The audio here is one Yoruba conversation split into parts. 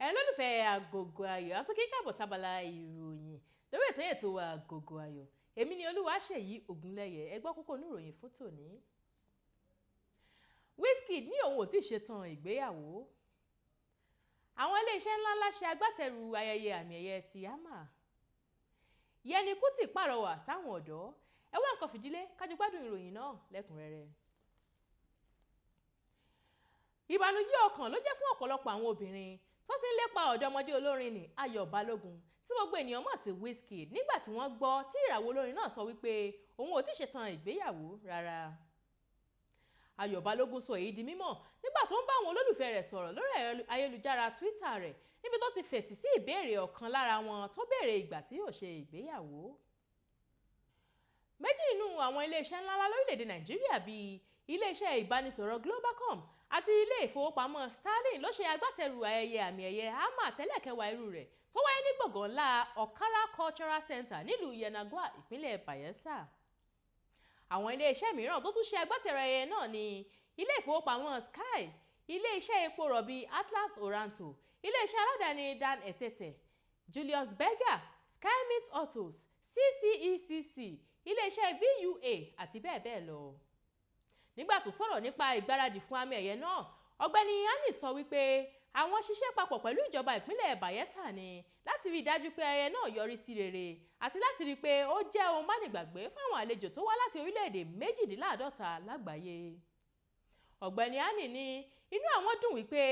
Ẹ̀yin olólùfẹ́ Agogo Ayọ̀, àtúnkí káàbọ̀ sábàlá ìròyìn lórí ètò ètò Agogo Ayọ̀. Èmi ni Olúwaṣèyí Ògúnlẹ́yẹ. Ẹ gbọ́ kókó oníròyìn fún tòní. Wizkid ní òun ò tí ì ṣetán ìgbéyàwó. Àwọn iléeṣẹ́ ńláńlá ṣe agbátẹrù ayẹyẹ àmì ẹ̀yẹ ti AMAA. Yẹni Kútì pàrọwà sáwọn ọ̀dọ́. Ẹ wá nǹkan fìdílé kájú gbádùn ìròyìn náà lẹ́kùnrẹ́rẹ́. Ìbànújẹ́ ọkàn ló jẹ́ fún ọ̀pọ̀lọpọ̀ àwọn obìnrin tó ti ń lépa ọ̀dọ́mọdé olórin ní Ayọ̀ Balógun tí gbogbo ènìyàn mọ̀ sí Wizkid nígbà tí wọ́n gbọ́ tí ìràwọ̀ olórin náà sọ wípé òun ò tí ì ṣetán ìgbéyàwó rárá. Ayọ̀ Balógun sọ èyí di mímọ̀ nígbà tó ń bá àwọn olólùfẹ́ rẹ̀ sọ̀rọ̀ lórí ayélujára Twitter rẹ̀ níbi tó ti fèsì sí ìbéèrè ọ̀kan lára wọn tó béèrè ìgbà tí yóò ṣe ìgbéyàwó. Méjì nínú àwọn iléeṣẹ́ ńláńlá lórílẹ̀‐èdè Nàìjíríà bíi iléeṣẹ́ ìbánisọ̀rọ̀ Globalcom àti ilé ìfowópamọ́ Sterling ló ṣe agbátẹrù ayẹyẹ àmì ẹ̀yẹ AMAA tẹ́lẹ̀kẹwàá irú rẹ̀ tó wáyé ní gbọ̀ngàn ńlá Okara Cultural Center nílùú Yenagoa, ìpínlẹ̀ Bayelsa. Àwọn iléeṣẹ́ mìíràn tó tún ṣe agbátẹrù ayẹyẹ náà ní ilé ìfowópamọ́ Sky, iléeṣẹ́ epo rọ̀bì Atlas Oranto, iléeṣẹ́ aládàáni Dan Etete, Julius Berger, Skymeet Autos, CCECC, iléeṣẹ́ BUA àti bẹ́ẹ̀ bẹ́ẹ̀ lọ. Nígbà tó sọ̀rọ̀ nípa ìgbáradì fún àmì ẹ̀yẹ náà, Ọ̀gbẹ́ni Ani sọ wípé àwọn ṣiṣẹ́ papọ̀ pẹ̀lú ìjọba ìpínlẹ̀ Bayelsa ni láti rí i dájú pé ayẹyẹ náà yọrí sí rere àti láti rí i pé ó jẹ́ ohun mánigbàgbé fáwọn àlejò tó wá láti orílẹ̀-èdè 48 lágbàáyé. Ọ̀gbẹ́ni Ani ní inú àwọn dùn wípé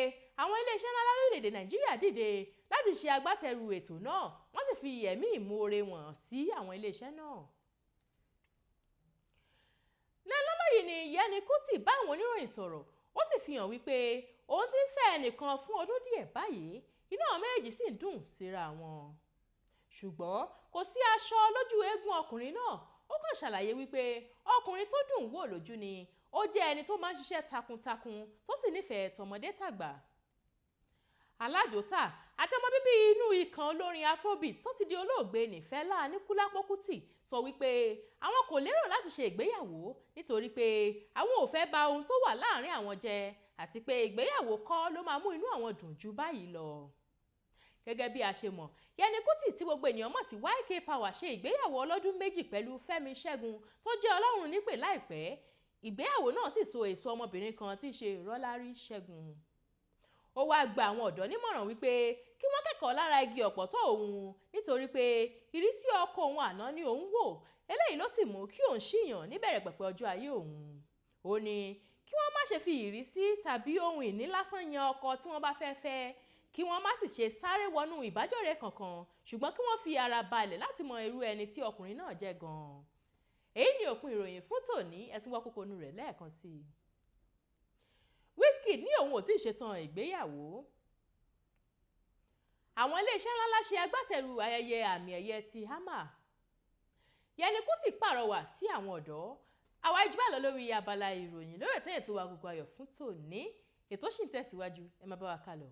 àwọn iléeṣẹ́ ńlá lórílẹ̀-èdè Nàìjíríà dìde láti ṣe agbátẹrù ètò náà, wọ́n sì fi ẹ̀mí ìmoore wọn sí àwọn iléeṣẹ́ náà. Lẹ́nu yìí ni Yẹni Kútì bá àwọn oníròyìn sọ̀rọ̀, ó sì fi hàn wípé òun ti ń fẹ́ ẹnìkan fún ọdún díẹ̀ báyìí, inú àwọn méjèèjì sì ń dùn síra wọn. Ṣùgbọ́n kò sí aṣọ lójú eégún ọkùnrin náà, ó kàn ṣàlàyé wípé ọkùnrin tó dùn wò lójú ni, ó jẹ́ ẹni tó máa ń ṣiṣẹ́ takuntakun tó sì nífẹ̀ẹ́ tọmọdé tàgbà. Alájòótà àti ọmọ bíbí inú ikàn olórin Afrobeat tó ti di olóògbé ní Fẹlá Aníkúlápó Kútì sọ wípé àwọn kò lérò láti ṣe ìgbéyàwó nítorí pé àwọn ò fẹ́ ba ohun tó wà láàrin àwọn jẹ́ àti pé ìgbéyàwó kọ́ ló máa mú inú àwọn dùn jù báyìí lọ. Gẹ́gẹ́ bí a ṣe mọ̀, Yẹni Kútì tí gbogbo ènìyàn mọ̀ sí YK Power ṣe ìgbéyàwó ọlọ́dún 2 pẹ̀lú Fẹ́mi Ṣẹ́gun tó jẹ́ Ọlọ́run nípè láìpẹ́. Ìgbéyàwó náà sì so èso ọmọbìnrin kan tí í ṣe Rọ́lárí Ṣẹ́gun. Ó wáá gba àwọn ọ̀dọ́ nímọ̀ràn wípé kí wọ́n kẹ́kọ̀ọ́ lára igi ọ̀pọ̀tọ́ òun nítorí pé ìrísí ọkọ òun àná ni òun wò, eléyìí ló sì mú kí òun ṣìyàn níbẹ̀rẹ̀ pẹ̀pẹ̀ ọjọ́ ayé òun. Ó ní kí wọ́n má ṣe fi ìrísí tàbí ohun ìní lásán yan ọkọ tí wọ́n bá fẹ́ fẹ́, kí wọ́n má sì ṣe sáré wọnú ìbájọ́rẹ̀ẹ́ kankan, ṣùgbọ́n kí wọ́n fi ara balẹ̀ láti mọ irú ẹni tí ọkùnrin náà jẹ́ gan-an. Èyí ni òpin ìròyìn fún tòní, ẹ tún gbọ́ kókó inú rẹ̀ lẹ́ẹ̀kan sí i. Wizkid ní òun ò tí ì ṣetán ìgbéyàwó. Àwọn iléeṣẹ́ ńláńlá ṣe agbátẹrù ayẹyẹ àmì ẹ̀yẹ ti AMAA. Yẹni Kútì pàrọwà sí àwọn ọ̀dọ́. Àwa ìjùbà lọ lórí abala ìròyìn lórí ètò ètò Agogo Ayọ̀ fún tòní. Ètò sì ń tẹ̀síwájú, ẹ máa bá wa kálọ.